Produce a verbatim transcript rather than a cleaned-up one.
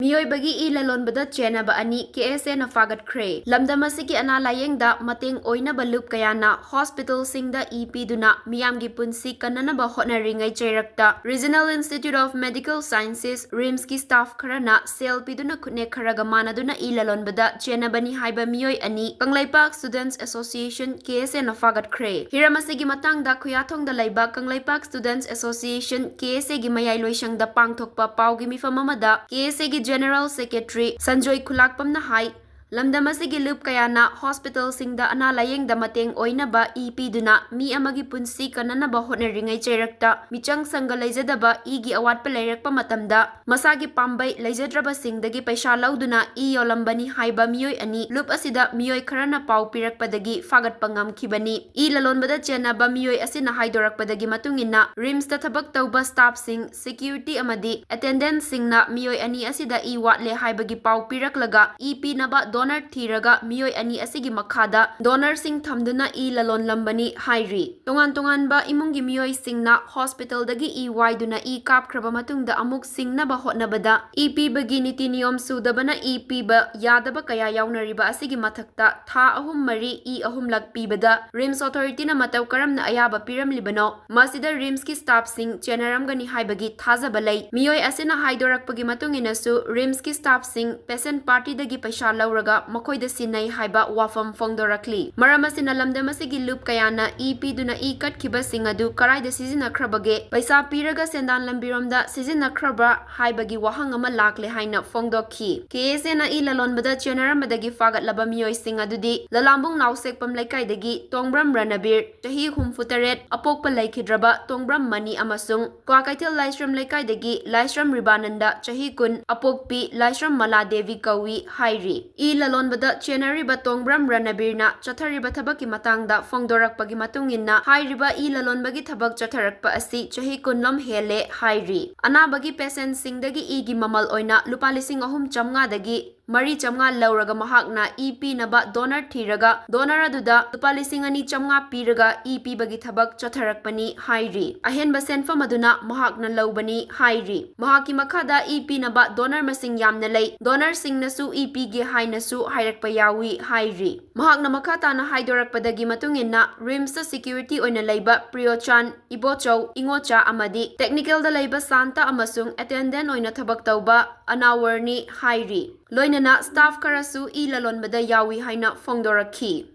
ꯃꯤꯑꯣꯏꯕꯒꯤ ꯏ ꯂꯂꯣꯟꯕꯗ ꯆꯦꯟꯅꯕ ꯑꯅꯤ ꯀꯦ ꯑꯦꯁ ꯑꯦꯅ ꯐꯥꯒꯠꯈ꯭ꯔꯦ꯫ ꯂꯝꯗꯝ ꯑꯁꯤꯒꯤ ꯑꯅꯥ ꯂꯥꯌꯦꯡꯗ ꯃꯇꯦꯡ ꯑꯣꯏꯅꯕ ꯂꯨꯞ ꯀꯌꯥꯅ ꯍꯣꯁꯄꯤꯇꯥꯜꯁꯤꯡꯗ ꯏ ꯄꯤꯗꯨꯅ ꯃꯤꯌꯥꯝꯒꯤ ꯄꯨꯟꯁꯤ ꯀꯟꯅꯅꯕ ꯍꯣꯠꯅꯔꯤꯉꯩ ꯆꯩꯔꯛꯇ Regional Institute of Medical Sciences, ꯔꯤꯝꯁꯀꯤ ꯁ꯭ꯇꯥꯐ ꯈꯔꯅ ꯁꯦꯜ ꯄꯤꯗꯨꯅ ꯈꯨꯠꯅꯦꯛ ꯈꯔꯒ ꯃꯥꯟꯅꯗꯨꯅ ꯏ ꯂꯂꯣꯟꯕꯗ ꯆꯦꯟꯅꯕꯅꯤ ꯍꯥꯏꯕ ꯃꯤꯑꯣꯏ ꯑꯅꯤ ꯀꯪꯂꯩꯄꯥꯛ Students Association, ꯀꯦ ꯑꯦꯁ ꯑꯦꯅ ꯐꯥꯒꯠꯈ꯭ꯔꯦ꯫ ꯍꯤꯔꯝ ꯑꯁꯤꯒꯤ ꯃꯇꯥꯡꯗ ꯈꯨꯌꯥꯊꯣꯡꯗ ꯂꯩꯕ ꯀꯪꯂꯩꯄꯥꯛ Students Association, ꯀꯦ ꯑꯦꯁ ꯑꯦꯒꯤ ꯃꯌꯥꯏ ꯂꯣꯏꯁꯪꯗ ꯄꯥꯡꯊꯣꯛꯄ ꯄꯥꯎꯒꯤ ꯃꯤꯐꯝ ꯑꯃꯗ ꯀꯦ ꯑꯦꯁ ꯑꯦꯒꯤ ꯖꯦꯅꯔꯦꯜ ꯁꯦꯀ꯭ꯔꯦꯇꯔꯤ ꯁꯟꯖꯣꯏ ꯈꯨꯂꯥꯛꯄꯝꯅ ꯍꯥꯏ, ꯂꯝꯗꯝ ꯑꯁꯤꯒꯤ ꯂꯨꯞ ꯀꯌꯥꯅ ꯍꯣꯁꯄꯤꯇꯥꯜꯁꯤꯡꯗ ꯑꯅꯥ ꯂꯥꯌꯦꯡꯗ ꯃꯇꯦꯡ ꯑꯣꯏꯅꯕ ꯏ ꯄꯤꯗꯨꯅ ꯃꯤ ꯑꯃꯒꯤ ꯄꯨꯟꯁꯤ ꯀꯟꯅꯅꯕ ꯍꯣꯠꯅꯔꯤꯉꯩ ꯆꯩꯔꯛꯇ ꯃꯤꯆꯪ ꯁꯪꯒ ꯂꯩꯖꯗꯕ ꯏꯒꯤ ꯑꯋꯥꯠꯄ ꯂꯩꯔꯛꯄ ꯃꯇꯝꯗ ꯃꯁꯥꯒꯤ ꯄꯥꯝꯕꯩ ꯂꯩꯖꯗ꯭ꯔꯕꯁꯤꯡꯗꯒꯤ ꯄꯩꯁꯥ ꯂꯧꯗꯨꯅ ꯏ ꯌꯣꯜꯂꯝꯕꯅꯤ ꯍꯥꯏꯕ ꯃꯤꯑꯣꯏ ꯑꯅꯤ ꯂꯨꯞ ꯑꯁꯤꯗ ꯃꯤꯑꯣꯏ ꯈꯔꯅ ꯄꯥꯎ ꯄꯤꯔꯛꯄꯗꯒꯤ ꯐꯥꯒꯠꯄ ꯉꯝꯈꯤꯕꯅꯤ꯫ ꯏ ꯂꯂꯣꯟꯕꯗ ꯆꯦꯟꯅꯕ ꯃꯤꯑꯣꯏ ꯑꯁꯤꯅ ꯍꯥꯏꯗꯣꯔꯛꯄꯗꯒꯤ ꯃꯇꯨꯡ ꯏꯟꯅ, ꯔꯤꯝꯁꯇ ꯊꯕꯛ ꯇꯧꯕ ꯁ꯭ꯇꯥꯐꯁꯤꯡ, ꯁꯦꯀ꯭ꯌꯨꯔꯤꯇꯤ ꯑꯃꯗꯤ ꯑꯦꯇꯦꯟꯗꯦꯟꯠꯁꯤꯡꯅ ꯃꯤꯑꯣꯏ ꯑꯅꯤ ꯑꯁꯤꯗ ꯏ ꯋꯥꯠꯂꯦ ꯍꯥꯏꯕꯒꯤ ꯄꯥꯎ ꯄꯤꯔꯛꯂꯒ ꯏ ꯄꯤꯅꯕ ꯗꯣꯅꯔ ꯊꯤꯔꯒ ꯃꯤꯑꯣꯏ ꯑꯅꯤ ꯑꯁꯤꯒꯤ ꯃꯈꯥꯗ ꯗꯣꯅꯔꯁꯤꯡ ꯊꯝꯗꯨꯅ ꯏ ꯂꯂꯣꯟꯂꯝꯕꯅꯤ ꯍꯥꯏꯔꯤ꯫ ꯇꯣꯉꯥꯟ ꯇꯣꯉꯥꯟꯕ ꯏꯃꯨꯡꯒꯤ ꯃꯤꯑꯣꯏꯁꯤꯡꯅ ꯍꯣꯁꯄꯤꯇꯥꯜꯗꯒꯤ ꯏ ꯋꯥꯏꯗꯨꯅ ꯏ ꯀꯥꯞꯈ꯭ꯔꯕ ꯃꯇꯨꯡꯗ ꯑꯃꯨꯛ ꯁꯤꯡꯅꯕ ꯍꯣꯠꯅꯕꯗ ꯏ ꯄꯤꯕꯒꯤ ꯅꯤꯇꯤ ꯅꯤꯌꯣꯝ ꯁꯨꯗꯕꯅ ꯏ ꯄꯤꯕ ꯌꯥꯗꯕ ꯀꯌꯥ ꯌꯥꯎꯅꯔꯤꯕ ꯑꯁꯤꯒꯤ ꯃꯊꯛꯇ ꯊꯥ ꯑꯍꯨꯝ ꯃꯔꯤ ꯏ ꯑꯍꯨꯝꯂꯛ ꯄꯤꯕꯗ ꯔꯤꯝꯁ ꯑꯣꯊꯣꯔꯤꯇꯤꯅ ꯃꯇꯧ ꯀꯔꯝꯅ ꯑꯌꯥꯕ ꯄꯤꯔꯝꯂꯤꯕꯅꯣ? ꯃꯁꯤꯗ ꯔꯤꯝꯁꯀꯤ ꯁ꯭ꯇꯥꯐꯁꯤꯡ ꯆꯦꯟꯅꯔꯝꯒꯅꯤ ꯍꯥꯏꯕꯒꯤ ꯊꯥꯖꯕ ꯂꯩ꯫ ꯃꯤꯑꯣꯏ ꯑꯁꯤꯅ ꯍꯥꯏꯗꯣꯔꯛꯄꯒꯤ ꯃꯇꯨꯡ ꯏꯟꯅꯁꯨ ꯔꯤꯝꯁꯀꯤ ꯁ꯭ꯇꯥꯐꯁꯤꯡ ꯄꯦꯁꯦꯟꯠ ꯄꯥꯔꯇꯤꯗꯒꯤ ꯄꯩꯁꯥ ꯂꯧꯔꯒ ꯃꯈꯣꯏꯗ ꯁꯤꯟꯅꯩ ꯍꯥꯏꯕ ꯋꯥꯐꯝ ꯐꯣꯡꯗꯣꯔꯛꯂꯤ꯫ ꯃꯔꯝ ꯑꯁꯤꯅ ꯂꯝꯗꯝ ꯑꯁꯤꯒꯤ ꯂꯨꯞ ꯀꯌꯥꯅ ꯏ ꯄꯤꯗꯨꯅ ꯏ ꯀꯠꯈꯤꯕꯁꯤꯡ ꯑꯗꯨ ꯀꯔꯥꯏꯗ ꯁꯤꯖꯤꯟꯅꯈ꯭ꯔꯕꯒꯦ, ꯄꯩꯁꯥ ꯄꯤꯔꯒ ꯁꯦꯟꯗꯥꯟ ꯂꯝꯕꯤꯔꯣꯝꯗ ꯁꯤꯖꯤꯟꯅꯈ꯭ꯔꯕ꯭ꯔꯥ ꯍꯥꯏꯕꯒꯤ ꯋꯥꯍꯪ ꯑꯃ ꯂꯥꯛꯂꯦ ꯍꯥꯏꯅ ꯐꯣꯡꯗꯣꯛꯈꯤ꯫ ꯀꯦ ꯑꯦꯁ ꯑꯦꯅ ꯏ ꯂꯂꯣꯟꯕꯗ ꯆꯦꯟꯅꯔꯝꯕꯗꯒꯤ ꯐꯥꯒꯠꯂꯕ ꯃꯤꯑꯣꯏꯁꯤꯡ ꯑꯗꯨꯗꯤ ꯂꯂꯥꯝꯕꯨꯡ ꯅꯥꯎꯁꯦꯛꯄꯝ ꯂꯩꯀꯥꯏꯗꯒꯤ ꯇꯣꯡꯕ꯭ꯔꯝ ꯔꯅꯕꯤꯔ, ꯆꯍꯤ ꯍꯨꯝꯐꯨ ꯇꯔꯦꯠ, ꯑꯄꯣꯛꯄ ꯂꯩꯈꯤꯗ꯭ꯔꯕ ꯇꯣꯡꯕ꯭ꯔꯝ ꯃꯅꯤ ꯑꯃꯁꯨꯡ ꯀ꯭ꯋꯥꯀꯩꯊꯦꯜ ꯂꯥꯏꯁ꯭ꯔꯝ ꯂꯩꯀꯥꯏꯗꯒꯤ ꯂꯥꯏꯁ꯭ꯔꯝ ꯔꯤꯕꯥꯅꯟꯗ, ꯆꯍꯤ ꯀꯨꯟ, ꯑꯄꯣꯛꯄꯤ ꯂꯥꯏꯁ꯭ꯔꯝ ꯃꯂꯥ ꯗꯦꯕꯤ ꯀꯧꯏ ꯍꯥꯏꯔꯤ꯫ ꯏ ꯂꯂꯣꯟꯕꯗ ꯆꯦꯟꯅꯔꯤꯕ ꯇꯣꯡꯕ꯭ꯔꯝ ꯔꯅꯕꯤꯔꯅ ꯆꯠꯊꯔꯤꯕ ꯊꯕꯛꯀꯤ ꯃꯇꯥꯡꯗ ꯐꯣꯡꯗꯣꯔꯛꯄꯒꯤ ꯃꯇꯨꯡ ꯏꯟꯅ, ꯍꯥꯏꯔꯤꯕ ꯏ ꯂꯂꯣꯟꯕꯒꯤ ꯊꯕꯛ ꯆꯠꯊꯔꯛꯄ ꯑꯁꯤ ꯆꯍꯤ ꯀꯨꯟꯂꯣꯝ ꯍꯦꯜꯂꯦ ꯍꯥꯏꯔꯤ꯫ ꯑꯅꯥꯕꯒꯤ ꯄꯦꯁꯦꯟꯠꯁꯤꯡꯗꯒꯤ ꯏꯒꯤ ꯃꯃꯜ ꯑꯣꯏꯅ ꯂꯨꯄꯥ ꯂꯤꯁꯤꯡ ꯑꯍꯨꯝ ꯆꯥꯝꯃꯉꯥꯗꯒꯤ ꯃꯔꯤ ꯆꯥꯝꯃꯉꯥ ꯂꯧꯔꯒ ꯃꯍꯥꯛꯅ ꯏ ꯄꯤꯅꯕ donor ꯊꯤꯔꯒ donor ꯑꯗꯨꯗ ꯂꯨꯄꯥ ꯂꯤꯁꯤꯡ ꯑꯅꯤ ꯆꯥꯝꯃꯉꯥ ꯄꯤꯔꯒ ꯏ ꯄꯤꯕꯒꯤ ꯊꯕꯛ ꯆꯠꯊꯔꯛꯄꯅꯤ ꯍꯥꯏꯔꯤ꯫ ꯑꯍꯦꯟꯕ ꯁꯦꯟꯐꯝ ꯑꯗꯨꯅ ꯃꯍꯥꯛꯅ ꯂꯧꯕꯅꯤ ꯍꯥꯏꯔꯤ꯫ ꯃꯍꯥꯛꯀꯤ ꯃꯈꯥꯗ ꯏ ꯄꯤꯅꯕ donor ꯃꯁꯤꯡ ꯌꯥꯝꯅ ꯂꯩ, donorꯁꯤꯡꯅꯁꯨ ꯏ ꯄꯤꯒꯦ ꯍꯥꯏꯅꯁꯨ ꯍꯥꯏꯔꯛꯄ ꯌꯥꯎꯏ ꯍꯥꯏꯔꯤ꯫ ꯃꯍꯥꯛꯅ ꯃꯈꯥ ꯇꯥꯅ ꯍꯥꯏꯗꯣꯔꯛꯄꯗꯒꯤ ꯃꯇꯨꯡ ꯏꯟꯅ RIMSꯇ security ꯑꯣꯏꯅ ꯂꯩꯕ ꯄ꯭ꯔꯤꯌꯣꯆꯥꯟ, ꯏꯕꯣꯆꯧ, ꯏꯉꯣꯆꯥ ꯑꯃꯗꯤ technicalꯗ ꯂꯩꯕ ꯁꯥꯟꯇ ꯑꯃꯁꯨꯡ attendant ꯑꯣꯏꯅ ꯊꯕꯛ ꯇꯧꯕ ꯑꯅꯥꯋꯔꯅꯤ ꯍꯥꯏꯔꯤ꯫ ꯂꯣꯏꯅꯅ staff ꯈꯔꯁꯨ ꯏ ꯂꯂꯣꯟꯕꯗ ꯌꯥꯎꯏ ꯍꯥꯏꯅ ꯐꯣꯡꯗꯣꯔꯛꯈꯤ꯫